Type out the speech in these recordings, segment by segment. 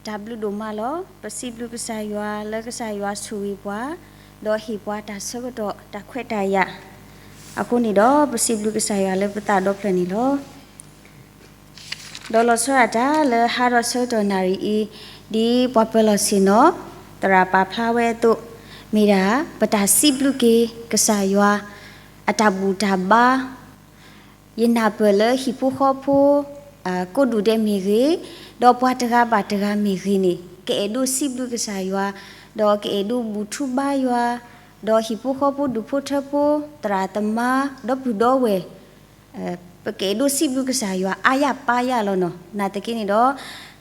တၢ်ဘျုးဒိၣ်မးလီၤ. ပစံးဘျုးကစၢ်ယွၤလၢကစၢ်ယွၤဆိၣ်ဂ့ၤပှၤ, ဒီးဟ့ၣ်ပှၤတၢ်ဆၢကတီၢ်တၢ်ခွဲးတၢ်ယာ်, အဃိန့ၣ်ဒီး ပစံးဘျုးကစၢ်ယွၤလၢပသးဒီဖျၢၣ်န့ၣ်လီၤ. ဒီးလီၤဆီဒၣ်တၢ်လၢဟါထီၣ်ဆၢကတီၢ်နၣ်ရံၣ်အံၤ, ဒ်ပှၤပၢၤလီၢ်ဆ့ၣ်နီၤ သရၣ်ပာ်ဖျါဝဲအသိး, မ့ၢ်ဒၣ် ပတၢ်စံးဘျုးက့ၤကစၢ်ယွၤ အတၢ်ဘူၣ်တၢ်ဘါ ယနၢ်ပၢၢ်လၢဟံၣ်ဖိဃီဖိ ကိးဒူၣ်ဒဲးမ့ၢ်ဂ့ၤ, ဒီးပှၤတဂၤဘၣ်တဂၤမ့ၢ်ဂ့ၤန့ၣ် ကအဲၣ်ဒိးစံးဘျုးကစၢ်ယွၤ, ဒီးကအဲၣ်ဒိးဘူၣ်ထူဘါယွၤ, ဒီးဟံၣ်ဖိဃီဖိဒူၣ်ဖိထၢဖိ သရၣ်သမါ ဒီပုၢ်ဒီဝဲၢ် ပကအဲၣ်ဒိးစံးဘျုးကစၢ်ယွၤအါယၢ်ပါယၢ်လီၤနီၤ. နာ်သက့န့ၣ်ဒီး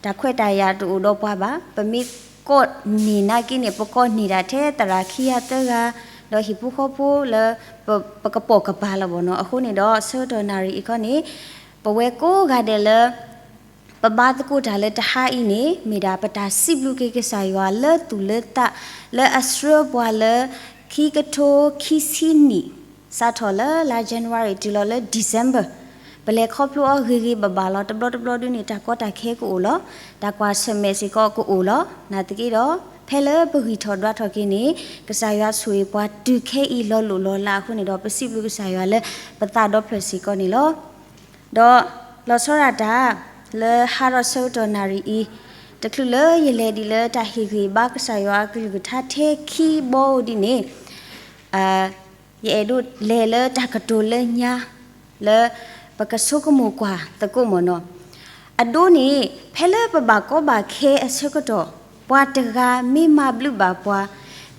တၢ်ခွဲးတၢ်ယာ်တအိၣ်ဒီးပှၤဘၣ်. ပမ့ၢ်ကိးန့ၢ်နာ်က့န့ၣ် ပကိးန့ၢ်ဒၣ်ထဲသရၣ်ခံဂၤသၢဂၤ, ဒီးဟံၣ်ဖိဃီဖိလၢ ပကပိာ်ကပၤလီၤဘၣ်နီၤ. အဃိန့ၣ်ဒီး ဆၢကတီၢ်နၣ်ရံၣ်အံၤခီန့ၣ် ပဝဲကိးဂၤဒဲးလၢ ပဘါသကိးတၢ်လၢတဟါအံၤန့ၣ် မ့ၢ်ဒၣ်ပတၢ်စံးဘျုးက့ၤကစၢ်ယွၤလၢသူၣ်လၢသး လၢအဆှၢပှၤလၢ ခံကထိခံဆံနံၣ် စးထီၣ်လၢလါ January တုၤလီၤလၢ December, ပလဲၤခီဖျိအီၤဂ့ၤဂ့ၤဘၣ်ဘၣ်လီၤ. တဘျီတဘျီဒုန့ၣ် တၢ်ကီတၢ်ခဲကအိၣ်လီၤ. တၢ်ကွၢ်ဆၢၣ်မဲာ်စ့ၢ်ကီးကအိၣ်လီၤ. နာ်သက့ဒီး ဖဲလၢပဂံၢ်ထီၣ်ဒွးထီၣ်က့ၤန့ၣ် ကစၢ်ယွၤဆိၣ်ဂ့ၤပှၤတုၤခဲအံၤလီၤလိၣ်လီၤလးအဃိန့ၣ်ဒီး ပစံးဘျုးကစၢ်ယွၤလၢပသးဒီဖျၢၣ်စ့ၢ်ကီးန့ၣ်လီၤ. ဒီးလီၤဆီဒၣ်တၢ် လၢဟါထီၣ်ဆၢကတီၢ်နၣ်ရံၣ်အံၤ, တချုးလၢယလဲၤဒံးလၢတၢ်ဟ့ၣ်ဂံၢ်ဘါကစၢ်ယွၤအကလုၢ်ကထါထဲခံဘီဒ်န့ၣ်, ယအဲၣ်ဒိးလဲၤလၢတၢ်ကတိၤလၢညါ လၢပကဆိကမိၣ်ကွၢ်သကိးမ့ၢ်နီၤ. အဒိန့ၣ် ဖဲလၢပဘၣ်ကီဘၣ်ခဲအဆၢကတီၢ် ပှၤတဂၤမ့ၢ်မၤဘျုးဘၣ်ပှၤ,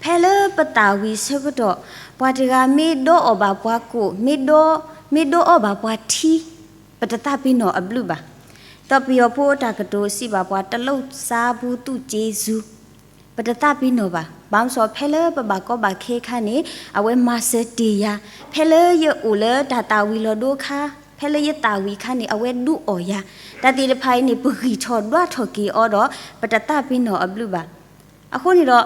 ဖဲလၢပသၣ်ဝံၤဆၢကတီၢ် ပှၤတဂၤမ့ၢ်ဒီအီၣ်ဘၣ်ပှၤကိၣ်, မ့ၢ်ဒီ, မ့ၢ်ဒီအီၣ်ဘၣ်ပှၤထံ, ပတသးပ့ၤနီၣ်အဘျုးဘၣ်. ဒီးပယီၤဖိအတၢ်ကတိၤစံးဘၣ်ပှၤ တလုပ်စားဘူးသူ့ကျေးဇူး, ပတသးပ့ၤနီၣ်ဘၣ်. ဘၣ်မနုၤဃိ ဖဲလၢပဘၣ်ကီဘၣ်ခဲအခါန့ၣ် အဝဲမၤစၢၤတ့ၢ်ယၤ, ဖဲလၢယအိၣ်လၢတၢ်သၣ်ဝံၤလီၤဒိအခါ, ဖဲလၢယသၣ်ဝံၤအခါန့ၣ် အဝဲဒုးအီၣ်ယၤ, တၢ်သ့ၣ်တဖၣ်အံၤန့ၣ် ပဂံၢ်ထီၣ်ဒွးထီၣ်က့ၤအီၤဒီး ပတသးပ့ၤနီၣ်အဘျုးဘၣ်. အဃိန့ၣ်ဒီး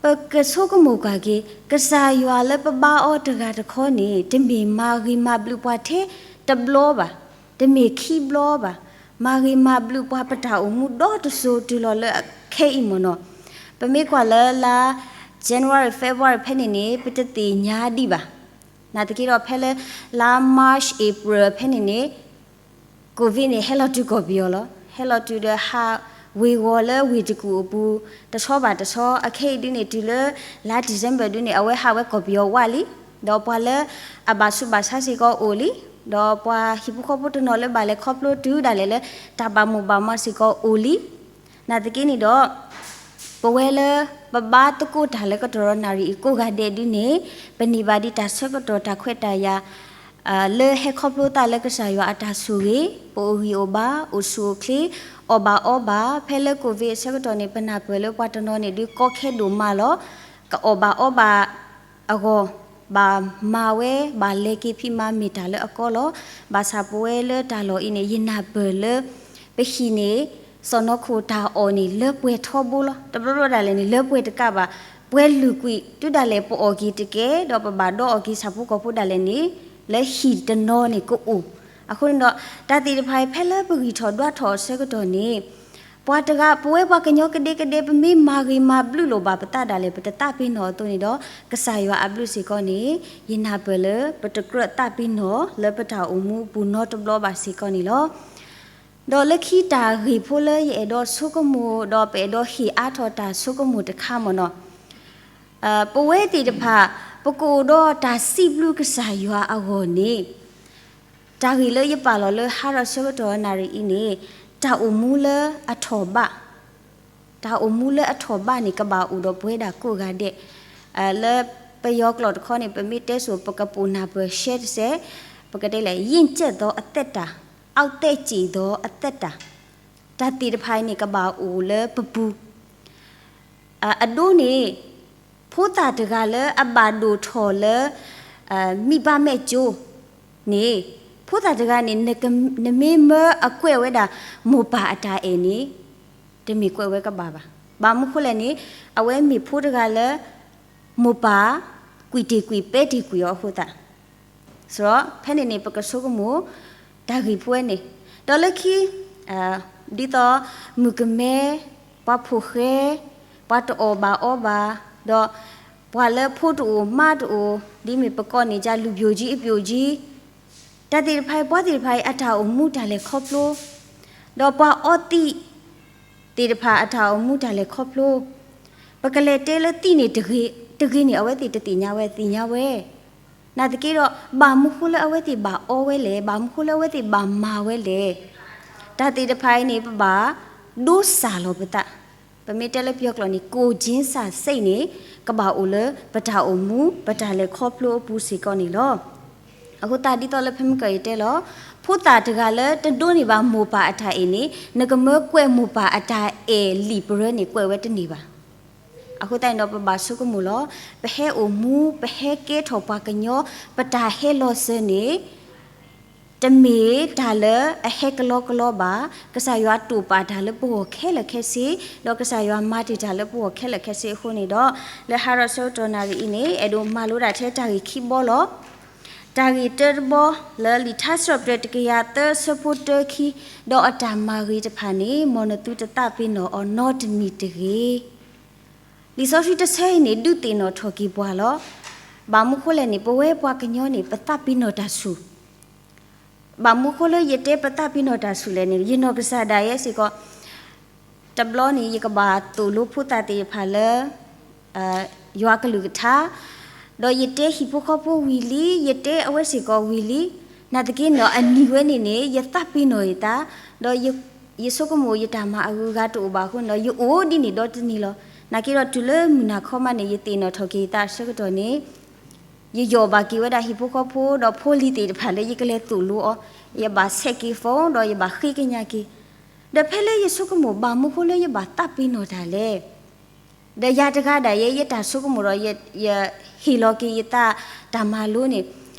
ပကဆိကမိၣ်ကွၢ်က့ၤ ကစၢ်ယွၤလၢပဘါအီၤတဂၤတခီန့ၣ် တမ့ၢ်မၤဂ့ၤမၤဘျုးပှၤထဲတဘျီဘၣ်, တမ့ၢ်ခံဘျီဘၣ်, မၤဂ့ၤမၤဘျုးပှၤပတၢ်အိၣ်မူဒီတစိၤတုၤလီၤလၢအခဲအံၤမ့ၢ်နီၤ. ပမ့ၢ်ကွၢ်လၢလါ January February ဖဲန့ၣ်န့ၣ် ပတသ့ၣ်ညါဒံးဘၣ်. နာ်သက့ဒီး ဖဲလၢလါ March April ဖဲန့ၣ်န့ၣ် Covid န့ၣ် ဟဲလီၤတုၤကီၢ်ပယီၤလီၤ. ဟဲလီၤတုၤဒီးဟးဝ့ၤဝီၤလၢဝ့ၢ်တကူၣ်အပူၤ တဆီဘၣ်တဆီ, အခဲအံၤဒုန့ၣ် တုၤလၢလါ December ဒုန့ၣ် အဝဲဟးဝဲကီၢ်ပယီၤဝးလံ. ဒီးပှၤလၢအဘၣ်ဆူးဘၣ်ဆါစ့ၢ်ကီးအိၣ်လံ. ဒီးပှၤဟံၣ်ဖိဃီဖိတနီၤလၢဘၣ်လဲၤခီဖျိတုၤဒၣ်လဲာ်လၢ တၢ်ဘၣ်မိၣ်ဘၣ်မးစ့ၢ်ကီးအိၣ်လံ. နာ်သက့န့ၣ်ဒီး ပဝဲလၢပဘါသကိးတၢ်လၢကတီၢ်ဒီးနၣ်ရံၣ်အံၤကိးဂၤဒဲးဒုန့ၣ် ပန့ၢ်ဘၣ်ဒံးတၢ်ဆၢကတီၢ်တၢ်ခွဲးတၢ်ယာ် လၢဟဲခီဖျိသးလၢကစၢ်ယွၤအတၢ်ဆိၣ်ဂ့ၤ, ပအိၣ်ဂံၢ်အိၣ်ဘါ, အိၣ်ဆူၣ်အိၣ်ချ့, အီၣ်ဘၣ်အီဘၣ်, ဖဲလၢ Covid အဆၢကတီၢ်န့ၣ် ပနၢ်ပၢၢ်လၢပှၤတနီၤန့ၣ်ဒုးကီခဲဒိၣ်မးလီၤ. ကအီၣ်ဘၣ်အီဘၣ်အဂီၢ် ဘၣ်မၤဝဲ ဘၣ်လဲၤက့ၤဖံးမၤမ့ၢ်တၢ်လၢအကီလီၤ. ဘၣ်ဆၣ်ပဝဲလၢတၢ်လီၢ်အံၤန့ၣ် ယနၢ်ပၢၢ်လၢ ပဟံၣ်န့ၣ် စီၢ်နီၤခိၣ်တၢ်အီၣ်န့ၣ် လၢပှဲၤထီဘိလီၤ. တဘျီဘျီဒၣ်လဲာ်န့ၣ် လၢပှဲၤတကးဘၣ်, ပှဲၤလုာ်ကွံာ် တုၤဒၣ်လဲာ်ပအီၣ်က့ၤတကဲ ဒီးပဘၣ်ဒီးအီၣ်က့ၤဆၣ်ဖိကီၢ်ဖိဒၣ်လဲာ်န့ၣ် လၢဟံၣ်တနီၤန့ၣ်ကအိၣ်. အဃိန့ၣ်ဒီး တၢ်သ့ၣ်တဖၣ်အံၤ ဖဲလၢပဂံၢ်ထီၣ်ဒွးထီၣ်အဆၢကတီၢ်န့ၣ် ပှၤတဂၤ ပဝဲပှၤကညီကဒဲကဒဲ ပမ့ၢ်မၤဂ့ၤမၤဘျုးလိာ်ဘၣ်ပသးဒၣ်လဲာ် ပတသးပ့ၤနီၣ်အသိးန့ၣ်ဒီး ကစၢ်ယွၤအဘျုးစ့ၢ်ကီးန့ၣ် ယနၢ်ပၢၢ်လၢပတကြၢးသးပ့ၤနီၣ်လၢပတၢ်အိၣ်မူအပူၤနီတဘျီဘၣ်စ့ၢ်ကီးန့ၣ်လီၤ. ဒီးလၢခံတၢ်ဂ့ၢ်ဖိလၢယအဲၣ်ဒိးဆိကမိၣ် ဒီးပအဲၣ်ဒိးဟ့ၣ်အါထီၣ်တၢ်ဆိကမိၣ်တခါမ့ၢ်နီၤ, ပဝဲသ့ၣ်တဖၣ် ပကအိၣ်ဒီးတၢ်စံးဘျုးကစၢ်ယွၤအဂီၢ်န့ၣ် တၢ်ဂ့ၢ်လၢယပာ်လီၤလၢဟါထီၣ်ဆၢကတီၢ်နၣ်ရံၣ်အံၤန့ၣ် တၢ်အိၣ်မူလၢအထီၣ်ဘး, တၢ်အိၣ်မူလၢအထီၣ်ဘးန့ၣ် ကဘၣ်အိၣ်ဒီးပဝဲဒၣ်ကိးဂၤဒဲး, လၢပယီၤကျိာ်တခီန့ၣ် ပမ့ၢ်တဲစိၤ ပကပိာ်နၢ်ပၢၢ်ရှဲတစဲး, ပကတဲလဲၣ် ရင့်ကျက်သောအသက်တာ, အောက်တန်းကျယ်သောအသက်တာ, တၢ်သ့ၣ်တဖၣ်အံၤန့ၣ် ကဘၣ်အိၣ်လၢပပူၤ အဒိန့ၣ် ဖိသၣ်တဂၤလၢအဘၣ်ဒိၣ်ထီၣ်လၢ မိဘမဲ့ကၠိန့ၣ် ဖိသၣ်တဂၤန့ၣ် နမ့ၢ်မၢအကွဲးဝဲဒၣ် မိၢ်ပၢ်အတၢ်အဲၣ်န့ၣ် တမ့ၢ်ကွဲးဝဲကဘၣ်ဘၣ်. ဘၣ်မနုၤဃိလဲၣ်န့ၣ် အဝဲမ့ၢ်ဖိတဂၤလၢ မိၢ်ပၢ် ကွံာ်တ့ၢ်ကွံာ်ပဲတ့ၢ်ကွံာ်အီၤအဃိသတး ဆိုတော့ ဖဲန့ၣ်န့ၣ် ပကဆိကမိၣ် တၢ်ဂ့ၢ်ဖိဝဲန့ၣ်, ဒီးလၢခံ ဒ်သိး မုၣ်ကမဲ ပှၤဖိၣ်ဃဲ, ပှၤတအီၣ်ဘၣ်အီဘၣ်, ဒီးပှၤလၢဖိတအိၣ်မါတအိၣ်, ဒ်မ့ၢ်ပကိးန့ၢ်ဒ်လူၤပိာ်ကၠံအပိာ်ကၠံ, တၢ်သ့ၣ်တဖၣ်အံၤ ပှၤသ့ၣ်တဖၣ်အံၤ အတၢ်အိၣ်မူတၢ်လဲၤခီဖျိ, ဒီးပှၤအီသံးသ့ၣ်တဖၣ်အတၢ်အိၣ်မူတၢ်လဲၤခီဖျိ, ပကလဲၤတဲလၢသံးန့ၣ်တဂ့ၤ, တဂ့ၤန့ၣ် အဝဲသ့ၣ်တသ့ၣ်ညါဝဲ, သ့ၣ်ညါဝဲ နာ်သက့ဒီး ဘၣ်မနုၤဃိလၢအဝဲသ့ၣ်ဘၣ်အီဝဲလဲၣ်, ဘၣ်မနုၤဃိလၢအဝဲသ့ၣ်ဘၣ်မၤဝဲလဲၣ်. တၢ်သ့ၣ်တဖၣ်အံၤန့ၣ် ပဘၣ်ဒိစၢ်လီၤပသး, ပမ့ၢ်တဲလၢပယီၤကျိာ်န့ၣ် ကိုယ်ချင်းစာစိတ်န့ၣ် ကဘၣ်အိၣ်လၢပတၢ်အိၣ်မူ ပတၢ်လဲၤခီဖျိအပူၤစ့ၢ်ကီးန့ၣ်လီၤ. အဃိသတးဒ်သိးလၢဖဲမုၢ်ကီၢ်အံၤတဲလီၤ, ဖိသၣ်တဂၤလၢတဒိးန့ၢ်ဘၣ်မိၢ်ပၢ်အတၢ်အဲၣ်န့ၣ် နကမၢကွဲးမိၢ်ပၢ်အတၢ်အဲၣ်လံာ်ပရၢန့ၣ် ကွဲးဝဲတန့ၢ်ဘၣ်. အဃိသတးန့ၣ်ဒီး ပဘၣ်ဆိကမိၣ်လီၤ. ပဟဲအိၣ်မူ, ပဟဲကဲထီၣ်ပှၤကညီ, ပတၢ်ဟဲလီၤစၢၤန့ၣ် တမ့ၢ်တၢ်လၢအဟဲကလီကလီဘၣ်. ကစၢ်ယွၤတိာ်ပာ်တၢ်လၢပဂီၢ်ခဲလၢာ်ခဲဆ့, ဒီးကစၢ်ယွၤမၤတ့ၢ်တၢ်လၢပဂီၢ်ခဲလၢာ်ခဲဆ့အဃိန့ၣ်ဒီး, လၢဟါဒီးဆၢကတီၢ်နၣ်ရံၣ်အံၤန့ၣ် အဲၣ်ဒိးမၤလိဒၣ်ထဲတၢ်ဂ့ၢ်ခံဘီလီၤ. တၢ်ဂ့ၢ်တၢတဘီ လၢလံာ်ထါစံးထီၣ်ပတြၢၤတကယၤသၢဆၢဖိတၢခံ, ဒီးအတၢ်မၤဂ့ၤတဖၣ်န့ၣ် မ်နသုတသးပ့ၤနီၣ်အီၤနီတမံၤတဂ့ၤ. လံာ်စီဆှံတဆၢအံၤန့ၣ် ဒုးသ့ၣ်နီၣ်ထီၣ်က့ၤပှၤလီၤ. ဘၣ်မနုၤဃိလဲၣ်န့ၣ် ပဝဲပှၤကညီန့ၣ် ပသးပ့ၤနီၣ်တၢ်ဆူၣ် ဘၣ်မနုၤဃိလၢယတဲပသးပ့ၤနီၣ်တၢ်ဆူၣ်လဲၣ်န့ၣ် ယနီၢ်ကစၢ်ဒၣ်ယဲစ့ၢ်ကီး, တဘျီန့ၣ် ယကဘၣ်သိၣ်လိဖိသၣ်သ့ၣ်တဖၣ်လၢ ယွၤကလုၢ်ကထါ, ဒီးယတဲဟံၣ်ဖိဃီဖိဝံၤလံ, ယတဲအဝဲစ့ၢ်ကီးဝံၤလံ, နာ်သက့န့ၣ်ဒီး အနံၤဝဲန့ၣ်န့ၣ် ယသးပ့ၤနီၣ်ယသး, ဒီးယဆိကမိၣ်ယတၢ်မၤအဂုၤအဂၤတအိၣ်ဘၣ်အဃိန့ၣ်ဒီး ယအိၣ်ဒ်န့ၣ်ဒီတနံၤလီၤ. နာ်သက့ဒီးတုၤလၢမုၢ်နၤခီမးန့ၣ် ယသ့ၣ်နီၣ်ထီၣ်က့ၤယသးအဆၢကတီၢ်န့ၣ် ယယီၢ်ဘၣ်က့ၤဝဲဒၣ်ဟံၣ်ဖိဃီဖိ ဒီးဖိလံၤသ့ၣ်တဖၣ်လၢယကလဲၤသိၣ်လိအီၤ, ယဘၣ်ဆဲးက့ၤ phone ဒီးယဘၣ်ဃ့ကညးက့ၤ, ဒီးဖဲလၢယဆိကမိၣ် ဘၣ်မနုၤဃိလၢယဘၣ်သးပ့ၤနီၣ်တၢ်လဲၣ်. ဒီးယၤတဂၤဒၣ်ယဲ ယတၢ်ဆိကမိၣ်ဒီး ယဟ့ၣ်လီၤက့ၤယသးတၢ်မၤလိန့ၣ်,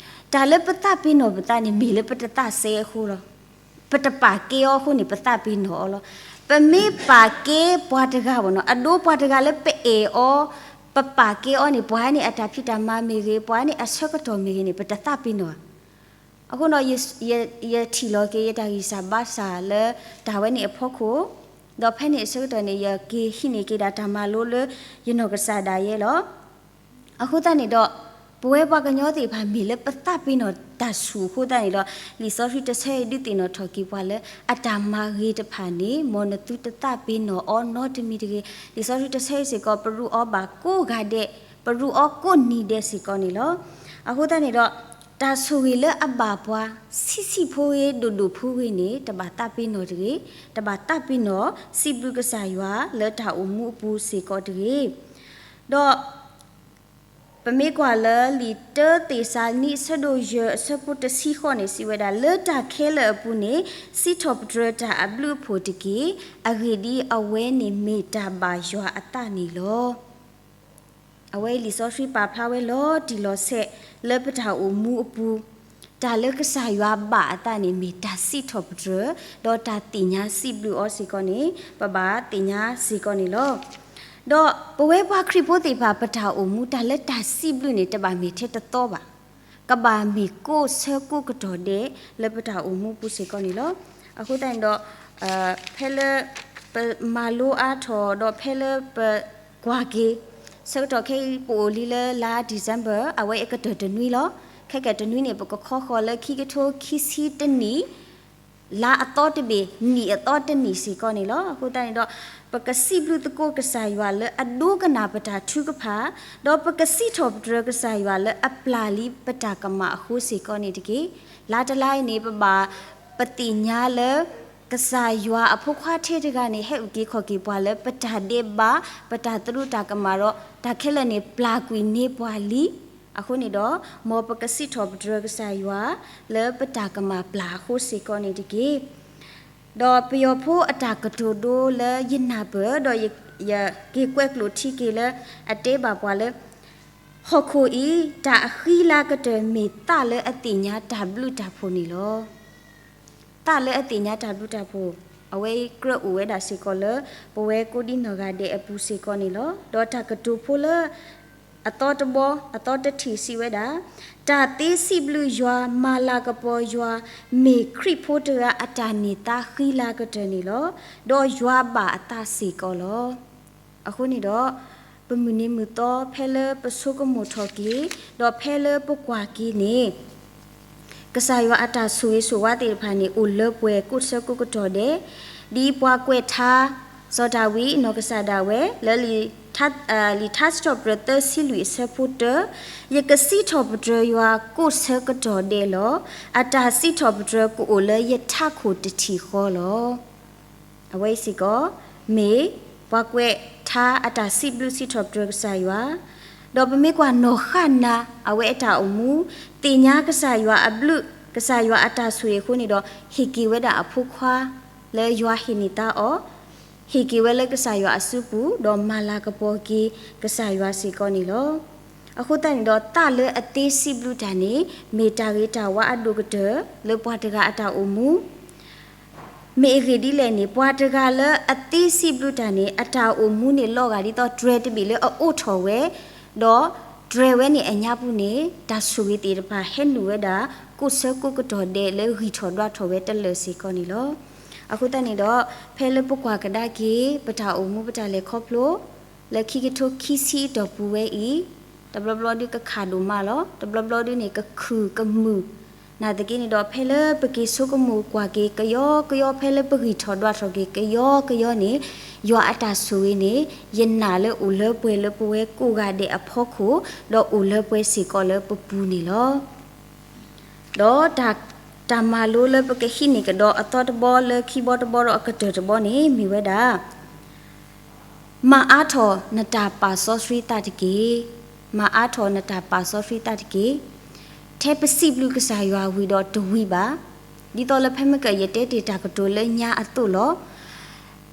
တၢ်လၢပသးပ့ၤနီၣ်ပသးန့ၣ် မ့ၢ်လၢပတသးစဲအဃိလီၤ. ပတပာ်ကဲအီၤအဃိန့ၣ် ပသးပ့ၤနီၣ်အီၤလီၤ. ပမ့ၢ်ပာ်ကဲပှၤတဂၤဘၣ်နီၤ, အဒိပှၤတဂၤလၢပအဲၣ်အီၤ, ပပာ်ကဲအီၤန့ၣ် ပှၤန့ၣ်အတၢ်ဖံးတၢ်မၤမ့ၢ်ဂ့ၤ, ပှၤန့ၣ်အဆၢကတီၢ်မ့ၢ်ဂ့ၤန့ၣ် ပတသးပ့ၤနီၣ်ဘၣ်. အဃိဒီး ယထံၣ်လီၤက့ၤယတၢ်ဂံၢ်စၢ်ဘါစၢ်လၢတၢ်ဝဲန့ၣ်အဖီခိၣ်, ဒီးဖဲန့ၣ်အဆၢကတီၢ်န့ၣ် ယက့ၤဟံးန့ၢ်က့ၤဒၣ်တၢ်မၤလိလၢယနီၢ်ကစၢ်ဒၣ်ယဲလီၤ. အဃိသတးန့ၣ်ဒီး ပဝဲပှၤကညီသ့ၣ်တဖၣ်မ့ၢ်လၢပသးပ့ၤနီၣ်တၢ်ဆူၣ်အဃိသတးန့ၣ်ဒီး လံာ်စီဆှံတဆၢအံၤဒုးသ့ၣ်နီၣ်ထီၣ်က့ၤပှၤလၢ အတၢ်မၤဂ့ၤတဖၣ်န့ၣ် မ်နသုတသးပ့ၤနီၣ်အီၤနီတမံၤတဂ့ၤ. လံာ်စီဆှံတဆၢအံၤစ့ၢ်ကီး ပရူးအီၤဘၣ်ကိးဂၤဒဲး, ပရူးအီၤကိးနံၤဒဲးစ့ၢ်ကီးန့ၣ်လီၤ. အဃိသတးန့ၣ်ဒီး တၢ်ဆိၣ်ဂ့ၤလၢအဘၣ်ပှၤ ဆံးဆံးဖိဂ့ၤ ဒိၣ်ဒိၣ်ဖိဂ့ၤန့ၣ် တဘၣ်သးပ့ၤနီၣ်တဂ့ၤ, တဘၣ်သးပ့ၤနီၣ်စံးဘျုးကစၢ်ယွၤလၢတၢ်အိၣ်မူအပူၤစ့ၢ်ကီးတဂ့ၤ. ဒီး ပမ့ၢ်ကွၢ်လၢလံာ်တၢသ့းစၤလနံ အဆၢဒိၣ်ယဲၢ် အဆၢဖိတဆံဃိးန့ၣ် စံးဝဲဒၣ်, လၢတၢ်ခဲလၢာ်အပူၤန့ၣ် စံးထီၣ်ပတြၢၤတၢ်အဘျုးအဖှိၣ်တက့ၢ်. အဂ့ၢ်ဒ်အံၤ, အဝဲန့ၣ်မ့ၢ်တၢ်ဘၣ်ယွၤအသးန့ၣ်လီၤ. အဝဲအံၤလံာ်စီဆှံပာ်ဖျါဝဲလီၤတံၢ်လီၤဆဲးလၢပတၢ်အိၣ်မူအပူၤ, တၢ်လၢကစၢ်ယွၤဘၣ်အသးန့ၣ် မ့ၢ်တၢ်စံးထီၣ်ပတြၢၤ, ဒီးတၢ်သ့ၣ်ညါစံးဘျုးအီၤစ့ၢ်ကီးန့ၣ် ပဘၣ်သ့ၣ်ညါစ့ၢ်ကီးန့ၣ်လီၤ. ဒီးပဝဲပှၤခရံာ်ဖိသ့ၣ်တဖၣ် ပတၢ်အိၣ်မူ တၢ်လၢတၢ်စံးဘျုးန့ၣ် တဘၣ်မ့ၢ်ထဲတသီဘၣ်. ကဘၣ်မ့ၢ်ကိးဆၢကိးကတီၢ်ဒဲး လၢပတၢ်အိၣ်မူပူၤစ့ၢ်ကီးန့ၣ်လီၤ. အဃိသတးန့ၣ်ဒီး ဖဲလၢပမၤလိအါထီၣ် ဒီးဖဲလၢပကွၢ်က့ၤ ဆၢကတီၢ်ခဲအံၤ ပအိၣ်လံလၢလါ December အဝဲအကတၢၢ်တနွံလီၤ. ခဲကတနွံန့ၣ် ပကခီဃီၤလၢခံကထိခံဆံတနံၣ် လါအသီတဘ့ၣ် နံၣ်အသီတနံၣ်စ့ၢ်ကီးန့ၣ်လီၤ. အဃိသတးန့ၣ်ဒီး ပကစံးဘျုးသကိးကစၢ်ယွၤလၢအဒိကနၣ်ပတၢ်ထုကဖၣ်, ဒီးပကစံးထီၣ်ပတြၢၤကစၢ်ယွၤလၢအပျၢ်လံပတၢ်ကမၣ်အဃိစ့ၢ်ကီးန့ၣ်တက့ၢ်. လါတလါအံၤန့ၣ် ပဘၣ်ပသ့ၣ်ညါလၢ ကစၢ်ယွၤအဖိခွါထဲတဂၤန့ၣ် ဟဲအုၣ်က့ၤခီၣ်က့ၤပှၤလၢပတၢ်ဒဲးဘး ပတၢ်သရူးတၢ်ကမၣ်ဒီး တၢ်ခဲလၢာ်န့ၣ် ပျၢ်ကွံာ်န့ၢ်ပှၤလံ. အဃိန့ၣ်ဒီး မ်ပကစံးထီၣ်ပတြၢၤကစၢ်ယွၤ လၢပတၢ်ကမၣ်ပျၢ်အဃိစ့ၢ်ကီးန့ၣ်တက့ၢ်. ဒီးပယီၤဖိအတၢ်ကတိၤဒိလၢယနၢ်ပၢၢ်ဒီး ယက့ၤကွဲးကျိာ်ထံက့ၤလၢ အတဲဘၣ်ပှၤလၢ ဟီၣ်ခိၣ်အံၤ တၢ်အဃံလၤကတၢၢ်မ့ၢ်သးလၢအသ့ၣ်ညါတၢ်ဘျုးတၢ်ဖှိၣ်န့ၣ်လီၤ. သးလၢအသ့ၣ်ညါတၢ်ဘျုးတၢ်ဖှိၣ် အဝဲအံၤကြၢးအိၣ်ဝဲဒၣ်စ့ၢ်ကီးလၢ ပဝဲကိးဒံနီၢ်ဂၤဒဲးအပူၤစ့ၢ်ကီးန့ၣ်လီၤ. ဒီးတၢ်ကတိၤဖိလၢ အသီတဘီ အသီတထံၣ်စံးဝဲဒၣ်, တၢ်သ့စံးဘျုးယွၤ မၤလၤကပီၤယွၤ မ့ၢ်ခရံာ်ဖိတဂၤအတၢ်န့ၢ်သါဃံလၤကတၢၢ်န့ၣ်လီၤ. ဒီးယွၤဘၣ်အသးစ့ၢ်ကီးလီၤ. အဃိန့ၣ်ဒီး ပမုၢ်နံၤမုၢ်သီဖဲလၢပဆိကမိၣ်ထီၣ်က့ၤ ဒီးဖဲလၢပကွၢ်က့ၤန့ၣ် ကစၢ်ယွၤအတၢ်ဆိၣ်ဂ့ၤဆိၣ်ဝါသ့ၣ်တဖၣ်န့ၣ် အိၣ်လၢပှဲၤကိးဆၢကိးကတီၢ်ဒဲး, ဒ်ပှၤကွဲးထါ စီၤဒၤဝံးနီၢ်ကစၢ်ဒၣ်ဝဲ လၢ လံာ်ထါစံးထီၣ်ပတြၢၤသၢဆံလွံၢ်အဆၢဖိတၢ, ယကစံးထီၣ်ပတြၢၤယွၤကိးဆၢကတီၢ်ဒဲးလီၤ. အတၢ်စံးထီၣ်ပတြၢၤကအိၣ်လၢယထးခိၣ်တထံၣ်ဃီလီၤ. အဝဲအံၤစ့ၢ်ကီး မ့ၢ်ပှၤကွဲးထါအတၢ်စံးဘျုးစံးထီၣ်ပတြၢၤကစၢ်ယွၤ, ဒီးပမ့ၢ်ကွၢ်နီၢ်ဃၣ်နၤ အဝဲအတၢ်အိၣ်မူ, သ့ၣ်ညါကစၢ်ယွၤအဘျုး, ကစၢ်ယွၤအတၢ်ဆိၣ်ဂ့ၤအဃိန့ၣ်ဒီး ဟ့ၣ်က့ၤဝဲဒၣ်အဖိခွါ လၢယွၤဟ့ၣ်န့ၢ်သါအီၤ, ဟ့ၣ်က့ၤဝဲလၢကစၢ်ယွၤအစုပူၤ ဒီးမၤလၤကပီၤက့ၤကစၢ်ယွၤစ့ၢ်ကီးန့ၣ်လီၤ. အဃိသတးန့ၣ်ဒီး သးလၢအသ့စံးဘျုးတၢ်န့ၣ် မ့ၢ်တၢ်ဂ့ၤတၢ်ဝါအဒိၣ်ကတၢၢ် လၢပှၤတဂၤအတၢ်အိၣ်မူ မ့ၢ်အဂ့ၢ်ဒ်လဲၣ်န့ၣ် ပှၤတဂၤလၢအသ့စံးဘျုးတၢ်န့ၣ် အတၢ်အိၣ်မူန့ၣ်လီၤဂာ်ဒ်သိးတြဲၤတဘ့ၣ်လၢအအိးထီၣ်ဝဲ, ဒီးတြဲၤဝဲန့ၣ်အညါပူၤန့ၣ် တၢ်ဆိၣ်ဂ့ၤသ့ၣ်တဖၣ်ဟဲနုာ်ဝဲဒၣ် ကိးဆၢကိးကတီၢ်ဒဲးလၢဂံၢ်ထီၣ်ဒွးထီၣ်ဝဲတလၢာ်စ့ၢ်ကီးန့ၣ်လီၤ. အဃိသတးန့ၣ်ဒီး ဖဲလၢပကွၢ်ကဒါက့ၤ ပတၢ်အိၣ်မူပတၢ်လဲၤခီဖျိ လၢခံကထိခံဆံအတီၢ်ပူၤဝဲအံၤ, တဘျီဘျီဒုးကခးဒိၣ်မးလီၤ, တဘျီဘျီဒုးန့ၣ် ကခုၣ်ကမုာ်, နာ်သက့န့ၣ်ဒီး ဖဲလၢပက့ၤဆိကမိၣ်ကွၢ်က့ၤကယီကယီ ဖဲလၢပဂံၢ်ထီၣ်ဒွးထီၣ်က့ၤကယီကယီန့ၣ်, ယွၤအတၢ်ဆိၣ်ဂ့ၤန့ၣ် ယနာ်လၢအိၣ်လၢပှဲၤလၢပဝဲကိးဂၤဒဲးအဖီခိၣ်, ဒီးအိၣ်လၢပှဲၤစ့ၢ်ကီးလၢပပူၤန့ၣ်လီၤ. ဒီးတၢ်မၤလိလၢပကဟံးန့ၢ်ကဒီးအသီတဘီလၢခံဘီတဘီဒီးအကတၢၢ်တဘီန့ၣ် မ့ၢ်ဝဲဒၣ် မၤအါထီၣ်နတၢ်ပာ်စီဆှံသးတက့ၢ်. မၤအါထီၣ်နတၢ်ပာ်စီဆှံသးတက့ၢ်. ထဲပစံးဘျုးကစၢ်ယွၤဝံၤဒီးတဝံၤဘၣ်. ဒ်သိးလၢဖဲမ့ၢ်ကယတဲတ့ၢ်တၢ်ကတိၤလၢညါအသိးလီၤ.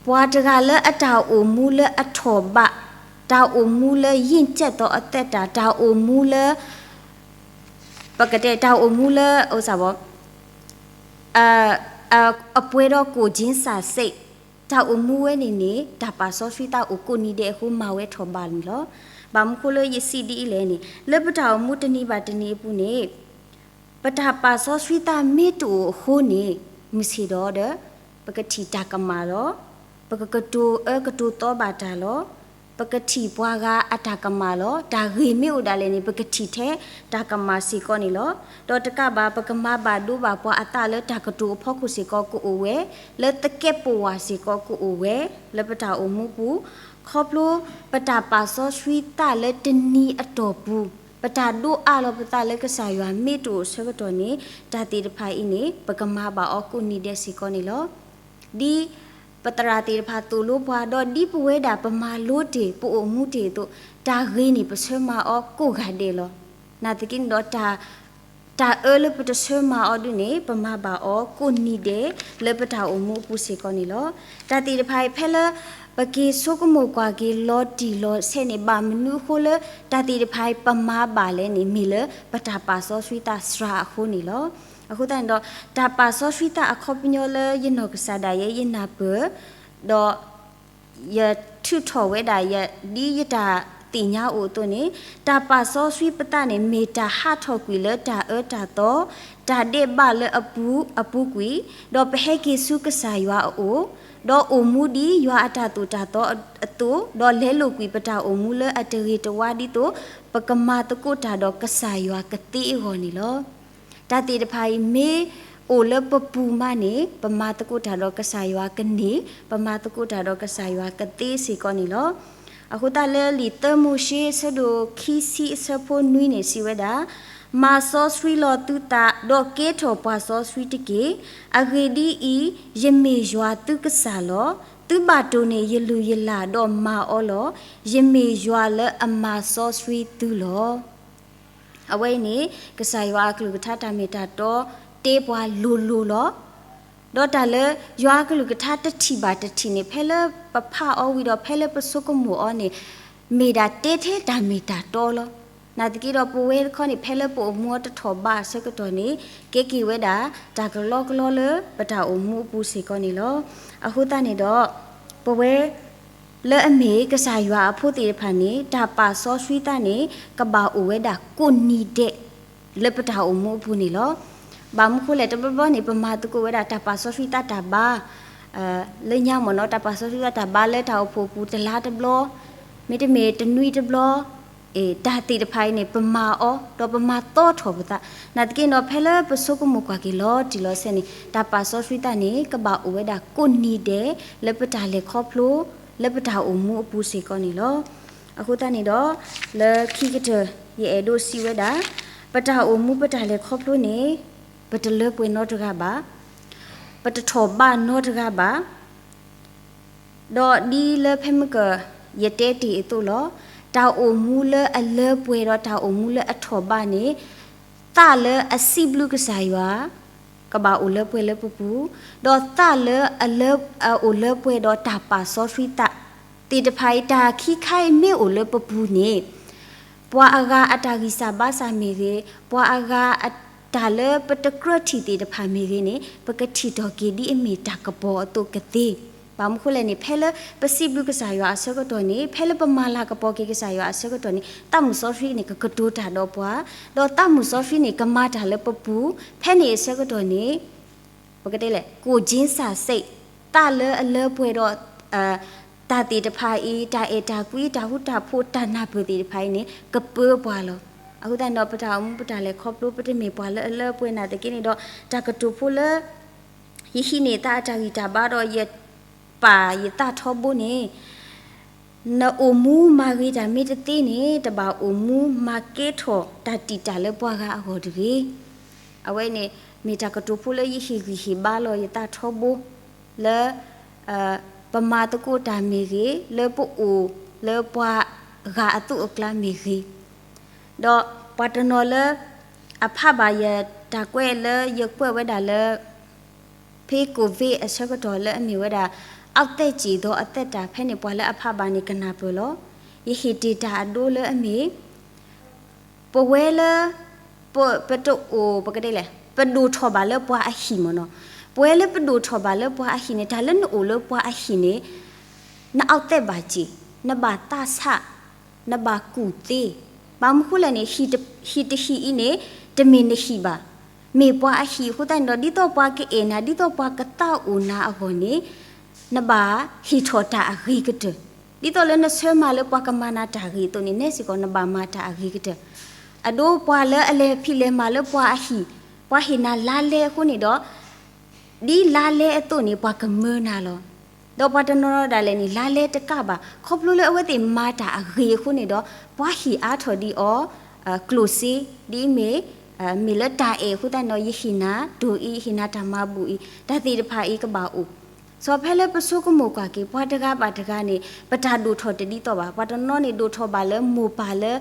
ပှၤတဂၤလၢအတၢ်အိၣ်မူလၢအထီၣ်ဘး, တၢ်အိၣ်မူလၢယံၢ်ကၠဲၣ်သီအသက်တာ, တၢ်အိၣ်မူလၢ ပကတဲတၢ်အိၣ်မူလၢ အိၣ်စၢ်ဘီ အပှဲၤဒီးကိၣ်ကၠ့စၢ်စ့း, တၢ်အိၣ်မူဝဲန့ၣ်န့ၣ် တၢ်ပာ်စီဆှံသးအိၣ်ကိးနံၤဒဲးအဃိ မၤဝဲထီၣ်ဘးန့ၣ်လီၤ. ဘၣ်မနုၤဃိလၢယစံးဒ်အံၤလဲၣ်န့ၣ် လၢပတၢ်အိၣ်မူတနံၤဘၣ်တနံၤအပူၤန့ၣ် ပတၢ်ပာ်စီဆှံသးမ့ၢ်တအိၣ်အဃိန့ၣ် မုၢ်ဆ့ၣ်ဒီးဒီး ပကထံၣ်တၢ်ကမၣ်လီၤ. ပကကတိၤအၢကတိၤသီဘၣ်တၢ်လီၤ. ပကထံၣ်ပှၤဂၤအတၢ်ကမၣ်လီၤ. တၢ်ဂ့ၤမ့ၢ်အိၣ်ဒၣ်လဲာ်န့ၣ် ပကထံၣ်ထဲတၢ်ကမၣ်စ့ၢ်ကီးန့ၣ်လီၤ. ဒီးတကးဘၣ် ပကမၤဘၣ်ဒိဘၣ်ပှၤအသးလၢတၢ်ကတိၤအဖီခိၣ်စ့ၢ်ကီးကအိၣ်ဝဲ, လၢသကဲးပဝးစ့ၢ်ကီးကအိၣ်ဝဲ, လၢပတၢ်အိၣ်မူပူၤ, ခီဖျိပတၢ်ပာ်စီဆှံသးလၢတနံၤအတီၢ်ပူၤ, ပတၢ်ဒိးအးလီၤပသးလၢကစၢ်ယွၤမ့ၢ်တအိၣ်ဆၢကတီၢ်န့ၣ် တၢ်သ့ၣ်တဖၣ်အံၤန့ၣ် ပကမၤဘၣ်အီၤကိးနံၤဒဲးစ့ၢ်ကီးန့ၣ်လီၤ. ဒ်ပသရၣ်သ့ၣ်တဖၣ်သိၣ်လိပှၤ ဒီးဒ်ပဝဲဒၣ်ပမၤလိတ့ၢ် ပအိၣ်မူတ့ၢ်အသိး, တၢ်ဂ့ၤန့ၣ် ပဆၢမၤအီၤကိးဂၤဒဲးလီၤ. နာ်သက့န့ၣ်ဒီး တၢ်အၢလၢပတဆၢမၤအီၤဒုန့ၣ် ပမၤဘၣ်အီၤကိးနံၤဒဲး လၢပတၢ်အိၣ်မူအပူၤစ့ၢ်ကီးန့ၣ်လီၤ. တၢ်သ့ၣ်တဖၣ်အံၤ ဖဲလၢပက့ၤဆိကမိၣ်ကွၢ်က့ၤလီၤတံၢ်လီၤဆဲးန့ၣ် ဘၣ်မနုၤအဃိလၢ တၢ်သ့ၣ်တဖၣ်အံၤ ပမၤဘၣ်လဲၣ်န့ၣ် မ့ၢ်လၢပတၢ်ပာ်စီဆှံသးစှၤအဃိန့ၣ်လီၤ. အဃိသတးန့ၣ်ဒီး တၢ်ပာ်စီဆှံသးအခီပညီလၢယနီၢ်ကစၢ်ဒၣ်ယဲ ယနၢ်ပၢၢ် ဒီး ယထုးထီၣ်ဝဲဒၣ်ယ ဒ်ယတၢ်သ့ၣ်ညါအိၣ်အသိးန့ၣ်, တၢ်ပာ်စီဆှံပသးန့ၣ် မ့ၢ်တၢ်ဟးထီၣ်ကွံာ်လၢတၢ်အၢတၢ်သီ, တၢ်ဒဲးဘးလၢအပူၤကွံာ်, ဒီးပဟဲက့ၤဆူကစၢ်ယွၤအအိၣ်, ဒီးအိၣ်မူဒ်ယွၤအတၢ်သိၣ်တၢ်သီအသိး, ဒီးလဲလိာ်ကွံာ်ပတၢ်အိၣ်မူလၢအတဂ့ၤတဝါဒ်သိး ပကမၤသကိးတၢ်ဒီးကစၢ်ယွၤကသ့အဂီၢ်န့ၣ်လီၤ. တၢ်သ့ၣ်တဖၣ်အံၤ မ့ၢ်အိၣ်လၢပပူၤမးန့ၣ် ပမၤသကိးတၢ်ဒီးကစၢ်ယွၤကန့ၢ်, ပမၤသကိးတၢ်ဒီးကစၢ်ယွၤကသ့စ့ၢ်ကီးန့ၣ်လီၤ. အဃိသတးလၢလံာ်သၢမိၤၡ့အဆၢဒိၣ်ခံဆံအဆၢဖိနွံန့ၣ် စံးဝဲဒၣ်, မၤစီဆှံလီၤသုသး ဒီးကဲထီၣ်ပှၤစီဆှံတက့ၢ်. အဂ့ၢ်ဒ်အံၤ, ယမ့ၢ်ယွၤသုကစၢ်လီၤ. သုဘၣ်တိၢ်န့ၢ်ယလုၢ်ယလၢ်ဒီးမၤအီၤလီၤ. ယမ့ၢ်ယွၤလၢအမၤစီဆှံသုလီၤ. အဝဲအံၤန့ၣ် ကစၢ်ယွၤအကလုၢ်ကထါတၢ်မ့ၢ်တၢ်တီတဲပှၤလိၤလိၤလီၤ. ဒီးတၢ်လၢယွၤအကလုၢ်ကထါတထံၣ်ဘၣ်တထံၣ်န့ၣ် ဖဲလၢပဖးအီၤဝံၤဒီး ဖဲလၢပဆိကမိၣ်အီၤန့ၣ် မ့ၢ်ဒၣ်တဲထဲတၢ်မ့ၢ်တၢ်တီလီၤ. နာ်သက့ဒီးပဝဲတခီန့ၣ် ဖဲလၢပအိၣ်မူအီၤတထီၣ်ဘးအဆၢကတီၢ်န့ၣ် ကဲက့ၤဝဲဒၣ်တၢ်ကလီကလီလၢပတၢ်အိၣ်မူအပူၤစ့ၢ်ကီးန့ၣ်လီၤ. အဃိသတးန့ၣ်ဒီး ပဝဲ လၢအမ့ၢ်ကစၢ်ယွၤအဖိသ့ၣ်တဖၣ်န့ၣ် တၢ်ပာ်စီဆှံသးန့ၣ် ကဘၣ်အိၣ်ဝဲဒၣ်ကိးနံၤဒဲး လၢပတၢ်အိၣ်မူအပူၤန့ၣ်လီၤ. ဘၣ်မနုၤဃိလဲၣ် တဘျီဘျီန့ၣ် ပမၤသကိးဝဲဒၣ်တၢ်ပာ်စီဆှံသးတၢ်ဘါ လၢညါမ့ၢ်နီၤ တၢ်ပာ်စီဆှံသးတၢ်ဘါလၢတၢ်အိၣ်ဖှိၣ်အပူၤတလါတဘျီ, မ့တမ့ၢ်တနွံတဘျီ, တၢ်သ့ၣ်တဖၣ်အံၤန့ၣ် ပမၤအီၤ ဒီးပမၤသီထီၣ်ပသး, နာ်သက့ဒီး ဖဲလၢပဆိကမိၣ်ကွၢ်က့ၤလီၤတံၢ်လီၤဆဲးန့ၣ် တၢ်ပာ်စီဆှံသးန့ၣ် ကဘၣ်အိၣ်ဝဲဒၣ်ကိးနံၤဒဲး လၢပတၢ်လဲၤခီဖျိ လၢပတၢ်အိၣ်မူအပူၤစ့ၢ်ကီးန့ၣ်လီၤ. အဃိသတးန့ၣ်ဒီး လၢခံကတၢၢ် ယအဲၣ်ဒိးစံးဝဲဒၣ် ပတၢ်အိၣ်မူပတၢ်လဲၤခီဖျိန့ၣ် ပတလၢပှဲၤနီတဂၤဘၣ်, ပတထီၣ်ဘးနီတဂၤဘၣ်. ဒီးဒ်လၢဖဲမုၢ်က ယတဲတ့ၢ်အသိးလီၤ. တၢ်အိၣ်မူလၢအလၢပှဲၤဒီးတၢ်အိၣ်မူလၢအထီၣ်ဘးန့ၣ် သးလၢအစံးဘျုးကစၢ်ယွၤ ကဘၣ်အိၣ်လၢပှဲၤလၢပပူၤ, ဒီးသးလၢအလၢ အအိၣ်လၢပှဲၤဒီးတၢ်ပာ်စီဆှံသးသ့ၣ်တဖၣ်အံၤ တၢ်ခံခါအံၤမ့ၢ်အိၣ်လၢပပူၤန့ၣ် ပှၤအဂၤအတၢ်ဂံၢ်စၢ်ဘါစၢ်မ့ၢ်ဂ့ၤ, ပှၤအဂၤအတၢ်လၢပတကြၢးထံၣ်သ့ၣ်တဖၣ်မ့ၢ်ဂ့ၤန့ၣ် ပကထံၣ်ထီၣ်က့ၤဒ်အမ့ၢ်တၢ်ကပီၤအသိးကသ့. ဘၣ်မနုၤဃိလဲၣ်န့ၣ် ဖဲလၢပစံးဘျုးကစၢ်ယွၤအဆၢကတီၢ်န့ၣ် ဖဲလၢပမၤလၤကပီၤက့ၤကစၢ်ယွၤအဆၢကတီၢ်န့ၣ် သးမုၢ်စီဆှံန့ၣ် ကကတိၤတၢ်ဒီးပှၤ, ဒီးသးမုၢ်စီဆှံန့ၣ် ကမၤတၢ်လၢပပူၤ, ဖဲန့ၣ်အဆၢကတီၢ်န့ၣ် ပကတဲလဲၣ် ကိၣ်ကၠ့စၢ်စ့း သးလၢအလၢပှဲၤဒီး တၢ်သ့ၣ်တဖၣ်အံၤ တၢ်အဲၣ်တၢ်ကွံ တၢ်ဃူတၢ်ဖိး တၢ်နၢ်ပၢၢ်သ့ၣ်တဖၣ်အံၤန့ၣ် ကပၢပှၤလီၤ. အဃိသတးန့ၣ်ဒီး ပတၢ်အိၣ်မူပတၢ်လဲၤခီဖျိ ပတမ့ၢ်ပှၤလၢအလၢပှဲၤနာ်သက့န့ၣ်ဒီး တၢ်ကတိၤဖိလၢ ယဟံးန့ၢ်သးအတၢ်ဂံၢ်တၢ်ဘါဒီး ယပာ်ယသးထီဘိန့ၣ် နအိၣ်မူမၤဂ့ၤတၢ်မ့ၢ်တသ့န့ၣ် တဘၣ်အိၣ်မူမၤကဲထီၣ်တၢ်တံာ်တာ်လၢပှၤဂၤအဂီၢ်တဂ့ၤ. အဝဲန့ၣ် မ့ၢ်တၢ်ကတိၤဖိလၢယဟ့ၣ်ဂံၢ်ဟ့ၣ်ဘါလီၤယသးထီဘိ လၢ ပမၤသကိးတၢ်မ့ၢ်ဂ့ၤ, လၢပအိၣ်လၢပှၤဂၤအသိးအကျါမ့ၢ်ဂ့ၤ, ဒီးပှၤတနီၤလၢ အဖးဘၣ်ယတၢ်ကွဲးလၢယကွဲးဝဲဒၣ်လၢ ဖဲ ကိုဗစ် အဆၢကတီၢ်လၢအမ့ၢ်ဝဲဒၣ် အောက်သက်ကြေသောအသက်တာ ဖဲန့ၣ်ပှၤလၢအဖးဘၣ်န့ၣ်ကနၢ်ပၢၢ်လီၤ. ယဟ့ၣ်တ့ၢ်တၢ်အဒိလၢအမ့ၢ် ပဝဲလၢ ပ ပတအိၣ် ပကတဲလဲၣ် ပဒိၣ်ထီၣ်ဘၣ်လၢပှၤအဟံၣ်မ့ၢ်နီၤ, ပဝဲလၢပဒိၣ်ထီၣ်ဘၣ်လၢပှၤအဟံၣ်န့ၣ် တၢ်လၢနအိၣ်လၢပှၤအဟံၣ်န့ၣ် နအောက်သက်ဘၣ်စ့ၢ်, နဘၣ်သးဆး, နဘၣ်ကူၣ်သ့, ဘၣ်မနုၤဃိလဲၣ်န့ၣ် ဟံၣ်တဟံၣ်အံၤန့ၣ် တမ့ၢ်နဟံၣ်ဘၣ်, မ့ၢ်ပှၤအဟံၣ်အဃိသတးန့ၣ်ဒီး ဒ်သိးပှၤကအဲၣ်နၤ ဒ်သိးပှၤကသးအိၣ်နၤအဂီၢ်န့ၣ် နဘၣ်ဟ့ၣ်ထီၣ်တၢ်အဂ့ၤကတၢၢ်, ဒ်သိးလၢနဆၢမၤလၢပှၤကမၤနၤတၢ်ဂ့ၤအသိးန့ၣ် နဲစ့ၢ်ကီးနဘၣ်မၤတၢ်အဂ့ၤကတၢၢ်, အဒိပှၤလၢအလဲၤဖံးလဲၤမၤလၢပှၤအဟံၣ်, ပှၤဟ့ၣ်နၤလါလဲအဃိန့ၣ်ဒီး ဒ်လါလဲအသိးန့ၣ် ပှၤကမၢနၤလီၤ. ဒီးပှၤတနီၤနီၤဒၣ်လဲာ်န့ၣ် လါလဲတကးဘၣ် ခီဖျိလၢအဝဲသ့ၣ်မၤတၢ်အဂ့ၤအဃိန့ၣ်ဒီး ပှၤဟ့ၣ်အါထီၣ်ဒံးအီၤ ကျိၣ်စ့, ဒ်အမ့ၢ် မ့ၢ်လၢတၢ်အဲၣ်အဃိသတးန့ၣ်ဒီး ယဟ့ၣ်နၤဒိၣ်အံၤ ယဟ့ၣ်နၤတၢ်မၤဘူၣ်အံၤ တၢ်သ့ၣ်တဖၣ်အံၤကဘၣ်အိၣ်, စီၤဖဲလၢပဆိကမိၣ်ကွၢ်က့ၤ ပှၤတဂၤဘၣ်တဂၤန့ၣ် ပတၢ်ဒိၣ်ထီၣ်တဒ်သိးဘၣ်, ပှၤတနီၤန့ၣ်ဒိၣ်ထီၣ်ဘၣ်လၢမိၢ်ပၢ်လၢ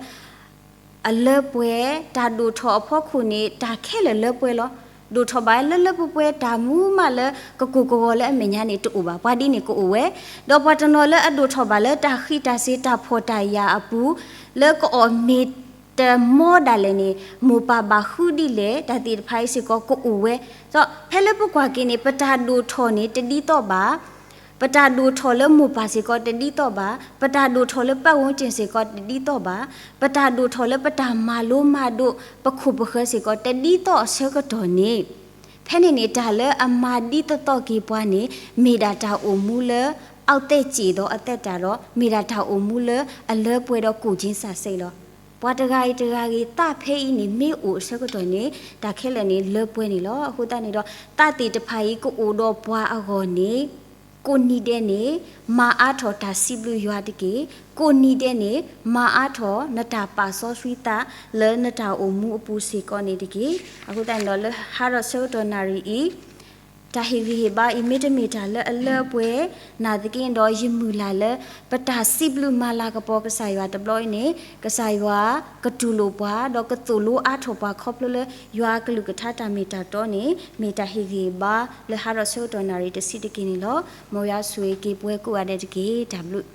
အလၢပှဲၤ, တၢ်ဒိၣ်ထီၣ်အဖီခိၣ်န့ၣ် တၢ်ခဲလၢာ်လၢပှဲၤလီၤ. ဒိၣ်ထီၣ်ဘၣ်လၢလၢပှဲၤပှဲၤ တၢ်မူမးလၢကကိၢ်ကဂီၤလၢအမဲာ်ညါန့ၣ်တအိၣ်ဘၣ်, ပှၤဒ်န့ၣ်ကအိၣ်ဝဲ, ဒီးပှၤတနီၤလၢအဒိၣ်ထီၣ်ဘၣ်လၢတၢ်ဃံးတၢ်စ့ၤတၢ်ဖှီၣ်တၢ်ယာ်အပူၤ လၢကအီၣ်မ့ၤတမီဒၣ်လဲာ်န့ၣ် မိၢ်ပၢ်ဘၣ်ဃုဒ်လဲၣ် တၢ်သ့ၣ်တဖၣ်အံၤစ့ၢ်ကီးကအိၣ်ဝဲ, ဒီးဖဲလၢပကွၢ်က့ၤန့ၣ် ပတၢ်ဒိၣ်ထီၣ်န့ၣ်တဒ်သိးဘၣ် ပတၢ်ဒိၣ်ထီၣ်လၢမိၢ်ပၢ်စ့ၢ်ကီးတဒ်သိးဘၣ်, ပတၢ်ဒိၣ်ထီၣ်လၢပတ်ဝန်းကျင်စ့ၢ်ကီးတဒ်သိးဘၣ်, ပတၢ်ဒိၣ်ထီၣ်လၢပတၢ်မၤလိမၤဒိး ပခိၣ်ပဃၢၤစ့ၢ်ကီးတဒ်သိးအဆၢကတီၢ်န့ၣ်, ဖဲန့ၣ်န့ၣ် တၢ်လၢအမၤဒ်သိးသိးက့ၤပှၤန့ၣ် မ့ၢ်ဒၣ်တၢ်အိၣ်မူလၢ အောက်သက်ကြေသောအသက်တာ ဒီး မ့ၢ်ဒၣ်တၢ်အိၣ်မူလၢအလၢပှဲၤဒီး ကိုယ်ချင်းစာစိတ် လီၤ. ပှၤတဂၤအံၤတဂၤဂ့ၤ သးဖဲအံၤန့ၣ် မ့ၢ်အိၣ်အဆၢကတီၢ်န့ၣ် တၢ်ခဲလၢာ်န့ၣ်လၢပှဲၤန့ၣ်လီၤ. အဃိသတးန့ၣ်ဒီး သးသ့ၣ်တဖၣ်အံၤကအိၣ်ဒီးပှၤအဂီၢ်န့ၣ် ကိးနံၤဒဲးန့ၣ် မၤအါထီၣ်တၢ်စံးဘျုးယွၤတက့ၢ်. ကိးနံၤဒဲးန့ၣ် မၤအါထီၣ်နတၢ်ပာ်စီဆှံသး လၢနတၢ်အိၣ်မူအပူၤစ့ၢ်ကီးန့ၣ်တက့ၢ်. အဃိသတးန့ၣ်ဒီး လၢဟါဒီးဆၢကတီၢ်နၣ်ရံၣ်အံၤ တၢ်ဟ့ၣ်ဂံၢ်ဟ့ၣ်ဘါအံၤ မ့တမ့ၢ်တၢ်လၢအလၢအပှဲၤ နာ်သက့ဒီး ယမုၢ်လၢ်လၢ ပတၢ်စံးဘျုးမၤလၤကပီၤကစၢ်ယွၤတဘျီအံၤန့ၣ် ကစၢ်ယွၤကတူၢ်လိာ်ပှၤ ဒီးကသိၣ်လိအါထီၣ်ပှၤခီဖျိလၢ ယွၤအကလုၢ်ကထါတၢ်မ့ၢ်တၢ်တီန့ၣ် မ့ၢ်တၢ်ဟ့ၣ်ဂံၢ်ဟ့ၣ်ဘါလၢဟါဒီးဆၢကတီၢ်နၣ်ရံၣ်တဆံးတက့ၢ်န့ၣ်လီၤ. မ်ယွၤဆိၣ်ဂ့ၤက့ၤပှၤကိးဂၤဒဲးတက့ၢ်. တၢ်ဘျုး